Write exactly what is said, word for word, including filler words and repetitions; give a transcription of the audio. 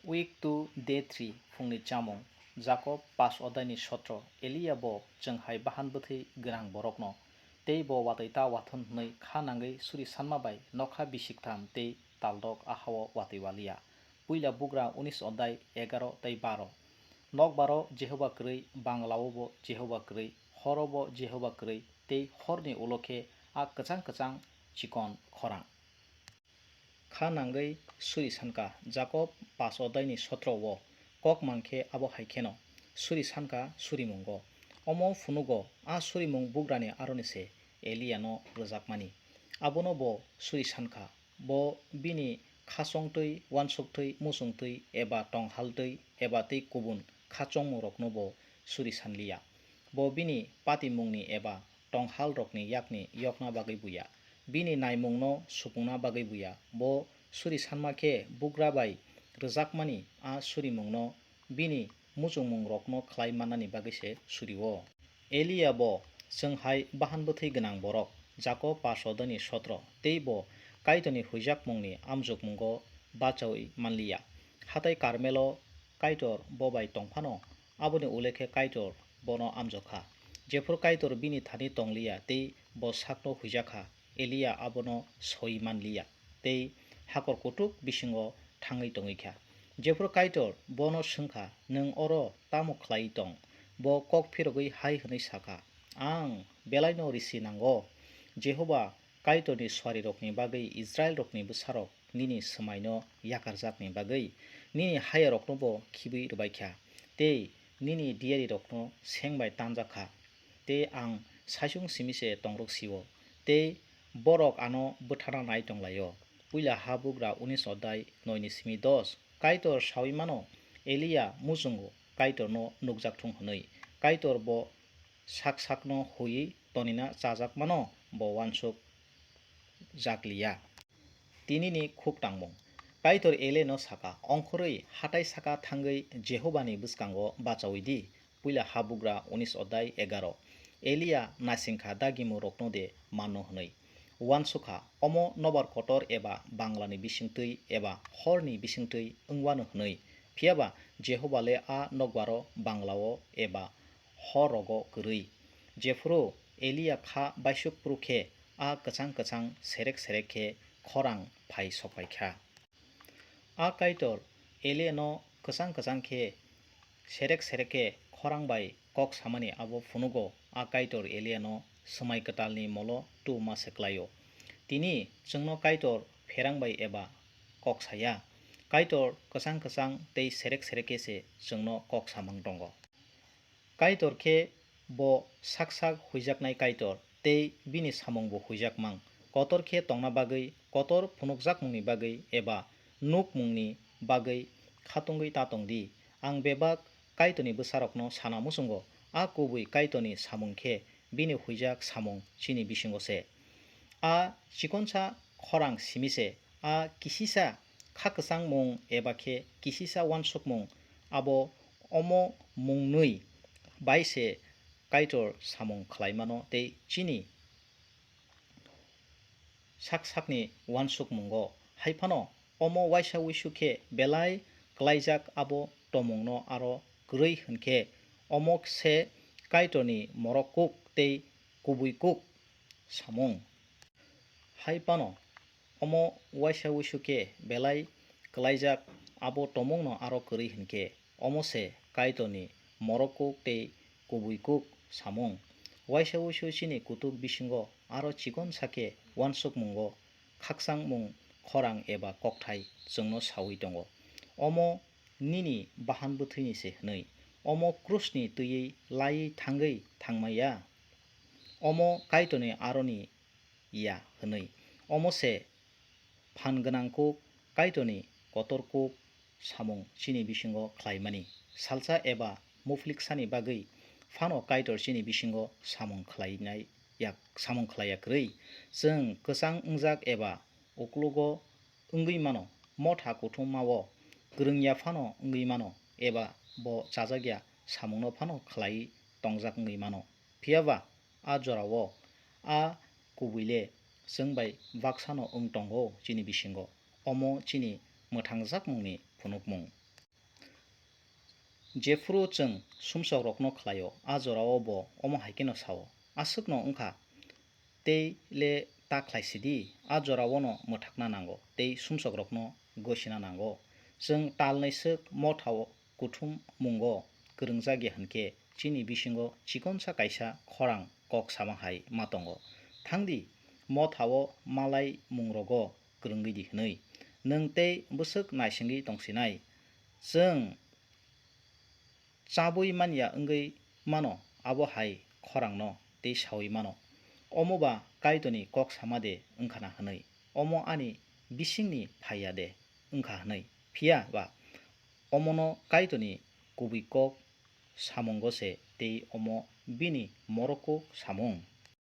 Week two, day three, phungni chamung. Jakob pas odaini sotro. Eliya bo chwng hai bahan bwthwi gwnang borokno, tei bo watwi ta wathon hwnwi kha nangwi suri sanma bai nokha bisik tham tei taldok a hao watwi waliya. Puila bugra unis odai egaro tei baro. Nokbaro Jehoba kwrwi, banglao bo Jehoba kwrwi, horo bo Jehoba kwrwi, tei horni ulo khe a kwchang kwchang chikon khorang. Kha nangwi suri sanka. Jakob pas odaini sotro o kok mankhe abo hai kheno suri sanka surimungo. Omo phunugo a surimung bugrani aroni se Eliya no rwjakmani. Abono bo suri sankha. Bo bini khachongtwi, uansuk twi, muchung twi, eba tonghal twi, eba tei kubun khachongmung rokno bo suri sanliya. Bo bini patimungni eba tonghalrokni yakni yokna bagwi buya, bini naimungno supungna bagwi buya. Bo suri sanma khe bugra bai rwjakmani a surimungno bini muchungmungrokno khlai mannani bagwi se suri-o. Eliya bo chwng hai bahan bwthwi gwnang borok, Jakob pas odaini sotro, tei bo Kaitorni huijakmungni amjokmungo bachaui manliya. Hatai Karmelo Kaitor bo bai tong phano, aboni ulekhe Kaitor bono amjokha. Jephuru Kaitor bini thani tongliya tei bo sakno huijakha, Eliya abono soi manliya tei hakor kutuk bisingo thangwi tongwi kha. Jephuru Kaitor bono swngkha, "Nwng oro tamo khlaiwi tong?" Bo kok phirogwi hai hwnwi sakha, "Ang belaino risi nango. Jehoba Kaitorni suarirokni bagwi, Israilrokni bwsarok nini swmaino yakarjakni bagwi nini hayaroknobo khibwi rwbaikha tei nini diyarirokno seng bai tanjakha. Tei ang saichung simi se tongrok sio, tei borok ano bwthana nai tong lai-o." Puila Habugra unis odai noi ni simi dos. Kaitor saui mano, Eliya muchungo Kaitorno nukjak thung hwnwi. Kaitor bo sak sakno huiwi tonina chajak mano, bo uansuk jak liya. Tinini khuk tangmung. Kaitor Eliano saka, "Ongkhorwi hatai saka thangwi Jehovani bwskango bachaui di." Puila Habugra unis odai egaro. Eliya naisingkha dagimung rokno de mano hwnwi. Uansukha, omo nobar kotor eba banglani bisingtwi eba horni bisingtwi wngwano hwnwi. Phiyaba Jehoba le a nokbaro banglao eba hor rogo kwrwi. Jephuru Eliya kha baisuk phuru khe a kwchang kwchang serek serek khe khorang phai sokphaikha. A Kaitor Eliano kwchang kwchang khe serek serek khe khorang bai kok samani abo phunugo. A Kaitor Eliano swmai kwtalni molo tu ma se klaio. Tini chwngno Kaitor pherang bai eba kok saya. Kaitor kwchang kwchang tei serek serek khe se chwngno kok samang tongo. Kaitor khe bo sak sak huijaknai Kaitor, tei bini samungbo huijakmang. Kotor khe tongna bagwi, kotor phunukjakmungni bagwi eba nukmungni bagwi khatungwi ta tong di. Ang bebak Kaitorni bwsarokno sana muchungo, a kubui Kaitorni samung khe bini huijak samung chini bisingo se. A chikonsa khorang simi se, a kisisa kha kwchangmung eba khe kisisa uansukmung, abo omo mungnwi bai se Kaitor samung khlai mano tei chini sak sakni uansukmungo. Hai phano omo uaisa uisu khe belai klaijak abo tomungno aro kwrwi hwn khe omo se Kaitorni morok kuk tei kubui kuk samung. Hai phano omo uaisa uisu khe belai klaijak abo tomungno aro kwrwi hwn khe omo se Kaitorni morok kuk tei kubui kuk samung. Uaisa uisu chini kutuk bisingo aro chikon sa khe uansukmungo khakchangmung khorang eba kokthai chwngno saui tongo. Omo nini bahan bwthwini se hwnwi, omo krusni twiwi laiwi thangwi thangmaya? Omo Kaitorni aroni ya hwnwi. Omo se phan gwnang kuk, Kaitorni kotor kuk samung chini bisingo khlaimani. Salsa eba muphliksani bagwi phano Kaitor chini bisingo samung khlainai yak, samung khlaiya kwrwi. Chwng kwchang wngjak eba uklogo wngwi mano, motha kuthumao kwrwngya phano wngwi mano, eba bo chajakya samungno phano khlaiwi tongjak wngwi mano. Phiyaba a jorao a kubui le chwng bai baksano wng tongo chini bisingo. Omo chini mwthangjakmungni phunukmung. Jephuru chwng sumsokrokno khlaio, a jorao bo omo hai kheno sao, aswkno wng kha, tei le ta khlai sidi, a joraono mwthakna nango tei sumsokrokno gosina nango. Chwng talnwi swk mothao kuthummungo kwrwngjak ya hwn khe, chini bisingo chikonsa kaisa khorang kok sama hai ma tongo. Thang di, mothao malai mungrogo kwrwngwi di hwnwi. Nwng tei bwswk naisingwi tong sinai. Chwng chabwi man ya wngwi mano, abo hai khorangno tei saui mano. Omo ba Kaitorni kok sama de wng khana hwnwi, omo ani bisingni phai ya de wng kha hwnwi, phiya ba omono Kaitorni kubui kok samungo se tei omo bini morok kuk samung.